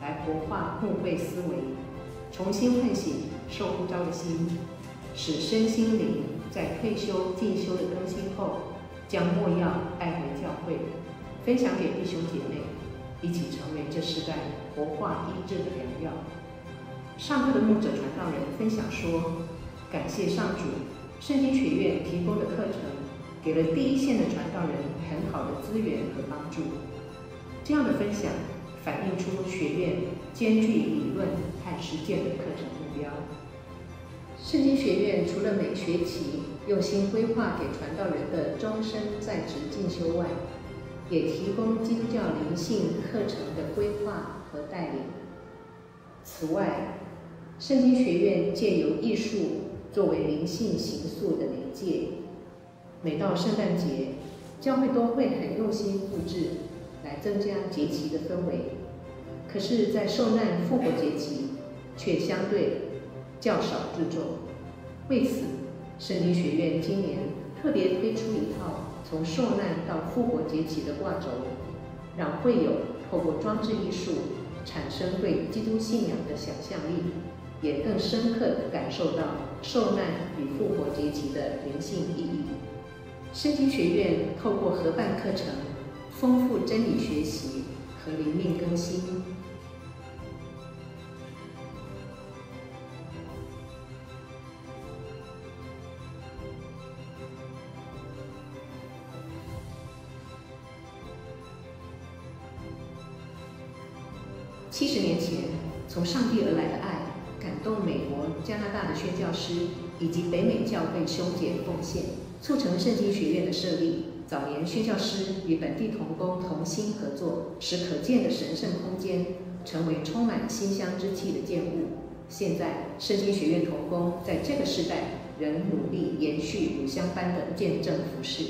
來活化牧會思維，重新喚醒受呼召的心，使身心靈在退休進修的更新後，將沒藥帶回教會，分享給弟兄姐妹，一起成為這世代活化醫治的良藥。上課的牧者傳道人分享說，感謝上主，聖經學院提供的課程給了第一線的傳道人很好的資源和幫助。這樣的分享反映出學院兼具理論和實踐的課程目標。聖經學院除了每學期用心規劃給傳道人的終身在職進修外，也提供基督教靈性課程的規劃和帶領。此外，聖經學院借由藝術作為靈性形塑的媒介，每到聖誕節，教會都會很用心佈置，來增加節期的氛圍。可是，在受難復活節期，卻相對較少注重。為此，聖經學院今年特別推出一套從受難到復活節期的掛軸，讓會友透過裝置藝術產生對基督信仰的想象力，也更深刻地感受到受難與復活節期的靈性意義。圣经学院透过合办课程，丰富真理学习和灵命更新。70年前，从上帝而来的爱感动美国、加拿大的宣教师以及北美教会兄姐奉献，促成圣经学院的设立。早年宣教师与本地同工同心合作，使可见的神圣空间成为充满馨香之气的建物。现在，圣经学院同工在这个时代仍努力延续乳香般的见证服事。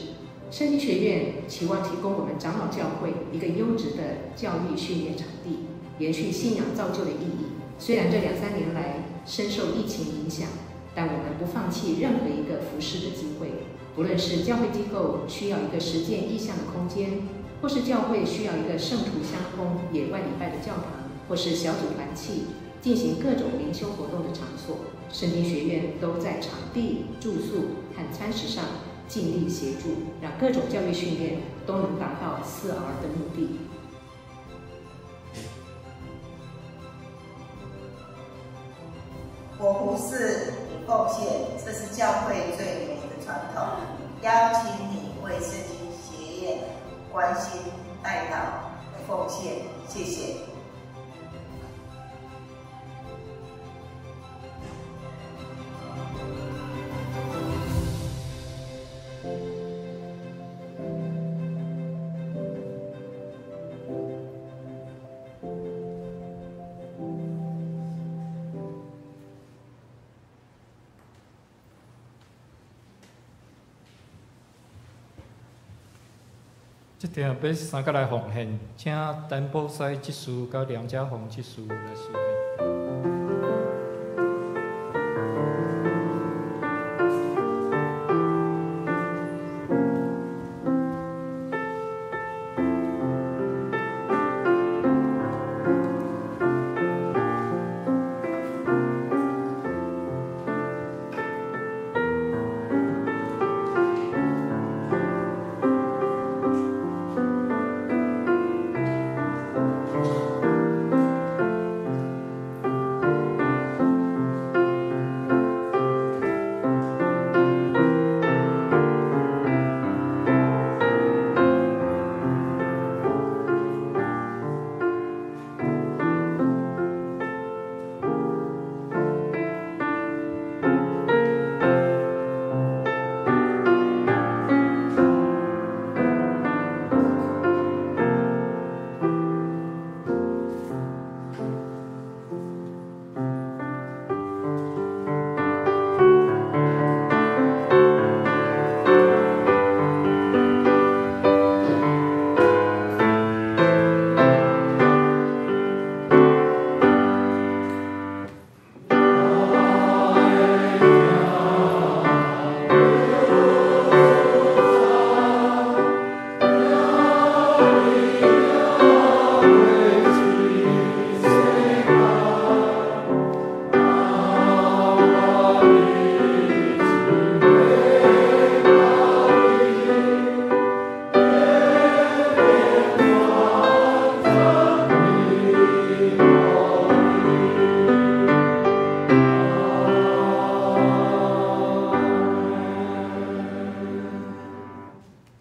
圣经学院期望提供我们长老教会一个优质的教育训练场地，延续信仰造就的意义。虽然这两三年来深受疫情影响，但我们不放弃任何一个服事的机会。不论是教会机构需要一个实践异象的空间，或是教会需要一个圣徒相通野外礼拜的教堂，或是小组团契进行各种灵修活动的场所，圣经学院都在场地、住宿和餐食上尽力协助，让各种教育训练都能达到4R 的目的。我服侍，你奉献，这是教会最美的传统。邀请你为圣经学院关心、代祷、奉献，谢谢。這場欲三角來奉獻，請陳寶西執事佮梁家宏執事來司獻。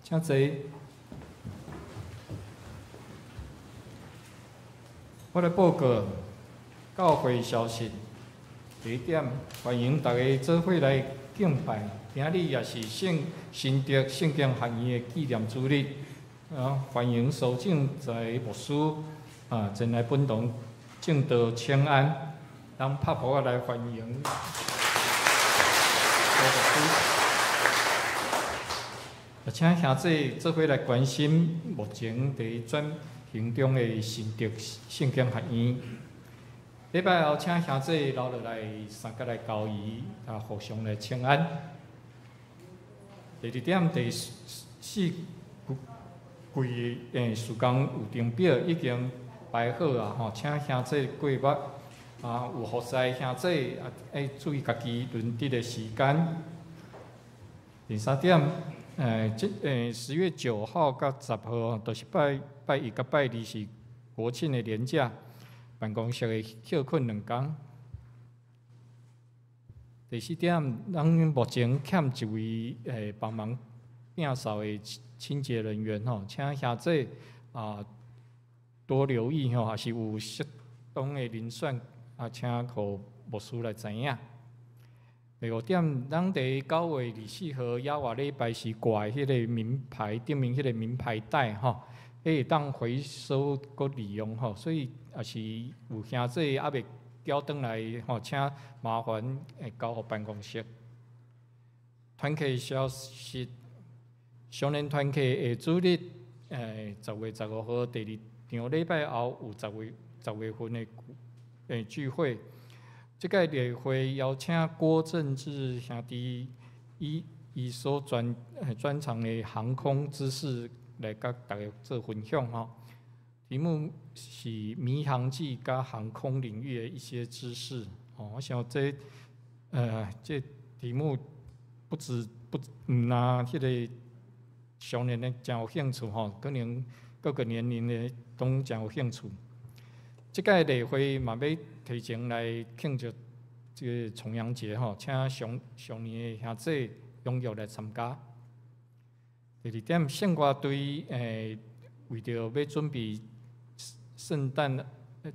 請坐。我來報告教會消息。第一點，歡迎大家做伙來敬拜。今日也是聖新竹聖經學院的紀念主日，啊，歡迎蘇正才牧師啊前來本堂證道請安，咱拍鼓仔來歡迎蘇牧師。請兄弟做伙來關心目前佇轉型中的新竹聖經學院。禮拜後，請兄弟留落來三角來交誼，啊，互相來請安。第二點，第四季事工有程表已經排好啊，吼，請兄弟過目啊，有服侍兄弟啊，愛注意家己輪值的時間。第三點，這10月9號佮10號，就是拜拜一佮拜二是國慶的連假，辦公室會歇睏2工。第四點，咱目前欠一位幫忙摒掃的清潔人員吼，請兄弟啊多留意吼，抑是有適當的人選啊，請予牧師來知影。第五點，咱佇9月24號耶和華禮拜時掛的彼个名牌，頂面彼个名牌袋吼，彼會當回收閣利用吼，所以若是有兄弟猶未繳轉來吼，請麻煩會交予辦公室。團契消息，少年團契下主日，10月15號第二場禮拜後有10月份的聚會。這屆例會邀請郭正志兄弟以伊所專長的航空知識來佮大家做分享吼。題目是迷航機佮航空領域的一些知識。哦，我想這題目不止不毋但彼个少年的誠有興趣吼，可能各個年齡的攏誠有興趣。這屆例會嘛欲提前來慶祝這个重陽節吼，請上上年的兄弟踴躍來參加。第二點，聖歌隊為著欲準備聖誕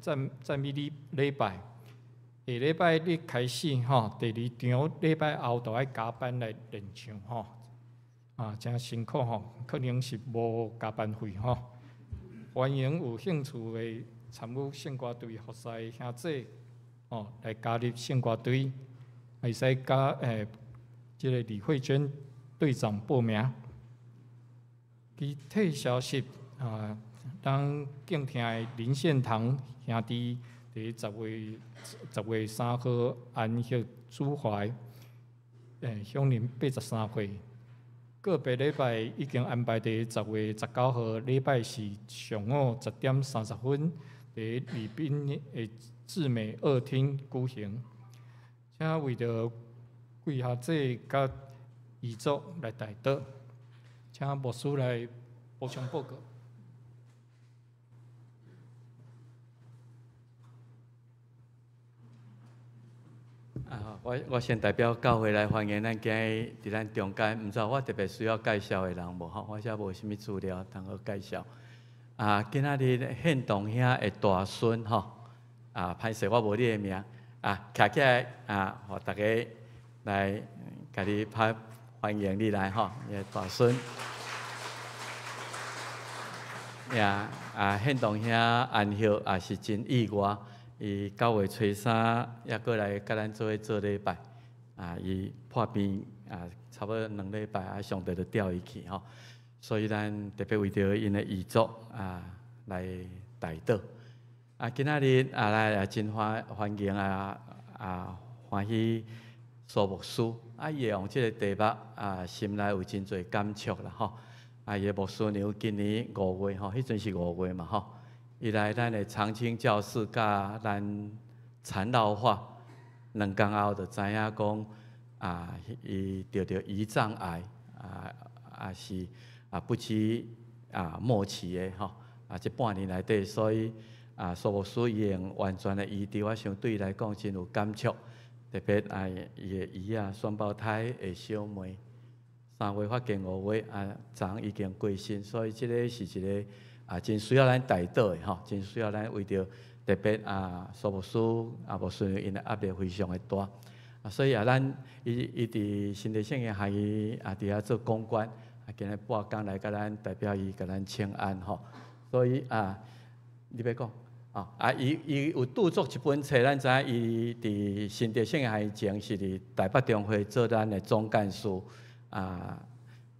讚美禮拜，下禮拜日開始吼，第二場禮拜後就愛加班來練唱吼，啊，誠辛苦吼，可能是無加班費吼。歡迎有興趣的參與聖歌隊服侍的兄弟，哦，來加入聖歌隊，會使佮這个李慧娟隊長報名。其他消息啊，咱敬聽的林獻堂兄弟佇10月3號安息主懷，享年83歲。個別禮拜已經安排佇10月19號禮拜四上午10點30分，佇禮賓的智美二廳舉行。請為著貴學者佮遺族來代禱，請牧師來補充報告。啊，我先代表教會來歡迎咱今日佇咱中間，毋知我特別需要介紹的人無吼，我遮無啥物資料通好介紹。啊，今仔日獻堂兄的大孫吼，啊，歹勢我無你的名，啊，徛起來啊，予大家來共你拍歡迎你來吼，你的大孫。呀，啊，獻堂兄安息也是真意外。伊9月初3猶閣來佮咱做伙做禮拜，啊，伊破病啊，差不多2禮拜啊，上帝就調伊去吼，所以咱特別為著𪜶的遺族啊來代禱。啊，今仔日啊來也真歡迎啊啊歡喜蘇牧師，啊，伊會用這个題目啊，心內有真濟感觸啦吼。啊，伊的牧師娘今年5月吼，彼陣是5月嘛吼。伊來咱的長青教室教咱禪繞法，2工後就知影講啊，伊得著胰臟癌啊，啊是啊不知啊末期的吼，啊這半年內底，所以啊蘇牧師伊用完全的醫治，我想對伊來講真有感觸，特別啊伊的姨仔雙胞胎的小妹，3月發現5月啊，昨已經過身，所以這个是一个。啊，真需要咱代禱的吼，真需要咱為著特別啊，蘇牧師啊，牧師娘𪜶的壓力非常的大，啊，所以啊，咱伊伊佇新竹聖經學院啊，佇遐做公關，啊，今日半工來共咱代表伊共咱請安吼，所以啊，你欲講啊，啊，伊伊有著作一本冊，咱知影伊佇新竹聖經學院前是佇台北中會做咱的總幹事，啊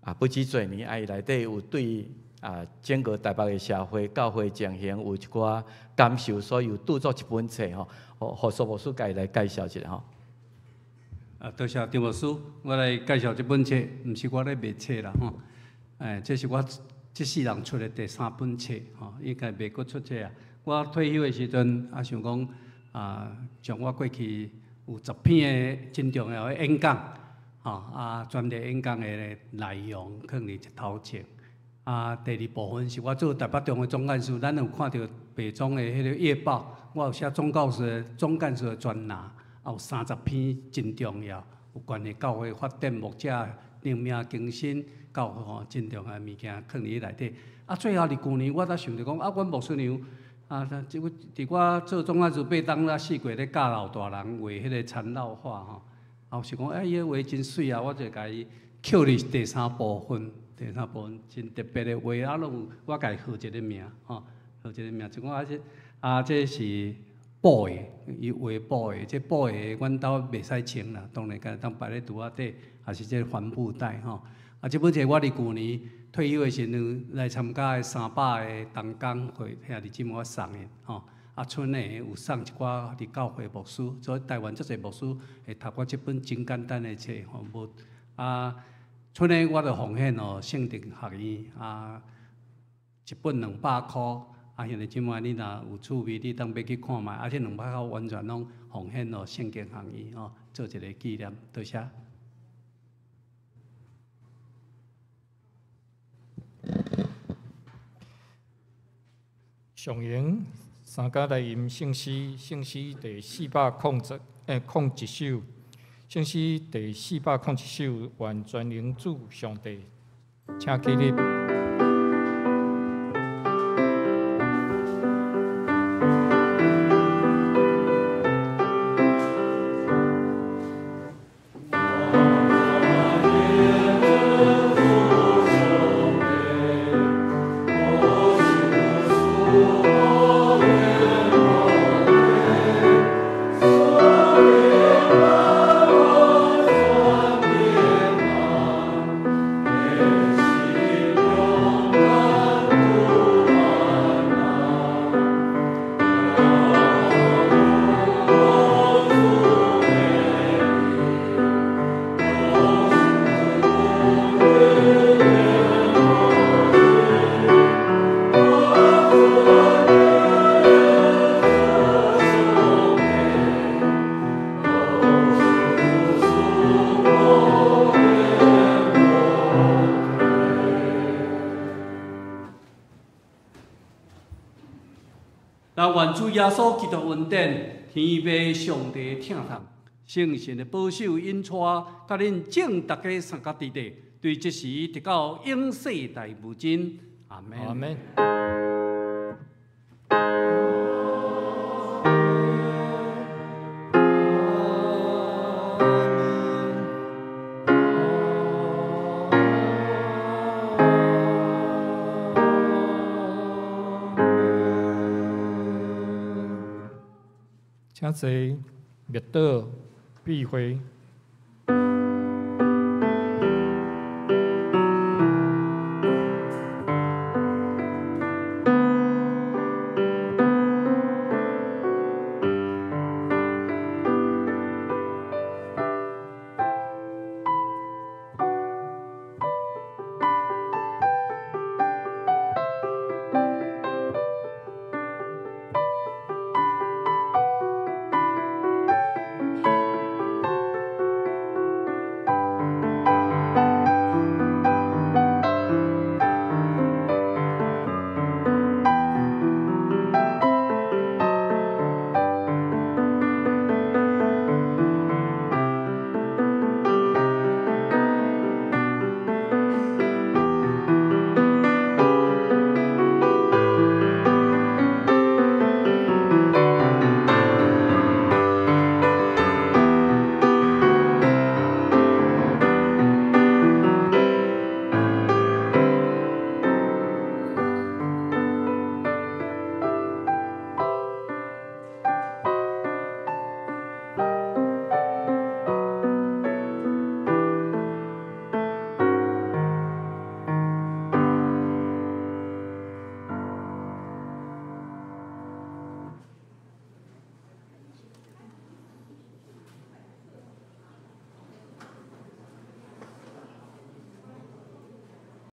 啊，不止濟年，啊，伊內底有對。啊，整個台北的社會教會情形有一寡感受，所以有著作一本冊吼，予蘇牧師家己來介紹一下吼。啊，多謝張牧師，我來介紹這本冊，毋是我咧賣冊啦吼。哎，這是我這世人出的第三本冊吼，應該袂閣出冊啊。我退休的時陣，啊想講啊，將我過去有10篇的真重要的演講，吼。吼啊，專題演講的內容囥佇頭前。啊，第二部分是我做台北中的總幹事，咱有看著白總的彼個月報，我有寫總幹事總幹事的專欄，有30篇真重要，有關於教會發展、牧者靈命更新、教會吼真重要的物件，囥佇內底。啊，最後佇舊年我才想著講，啊，阮牧師娘，啊，這個佇我做總幹事8冬啊4月咧教老大人畫彼個纏繞畫吼，啊，有想講，欸，伊个畫真媠啊，我就共伊扣佇第三部分，第三部分真特別的畫，啊，攏有我共伊號一個名，吼，號一個名，就講啊，這啊，這是布的，伊畫布的，這布的阮兜袂使穿啦，當然敢當擺咧櫥仔底，抑是這個帆布袋吼。啊，這本冊我佇舊年退休的時陣來參加的300个同工會，兄弟姊妹我送的吼。啊，村內有送一寡佇教會牧師，所以台灣足濟牧師會讀我這本真簡單的冊吼，無啊，村內我就奉獻予聖靈學院啊，一本200箍。啊，兄弟姊妹，你若有趣味，你當欲去看覓，啊，這200箍完全攏奉獻予聖經學院吼，做一个紀念，多謝。上榮三家來吟聖詩，聖詩第401首，聖詩第401首，願全能主上帝，請起立。願主耶穌基督恩典，天父上帝疼痛，聖神的保守引帶，佮恁眾逐家三甲弟弟，對這時直到永世代無盡。阿們。阿們。請坐，默禱，閉會。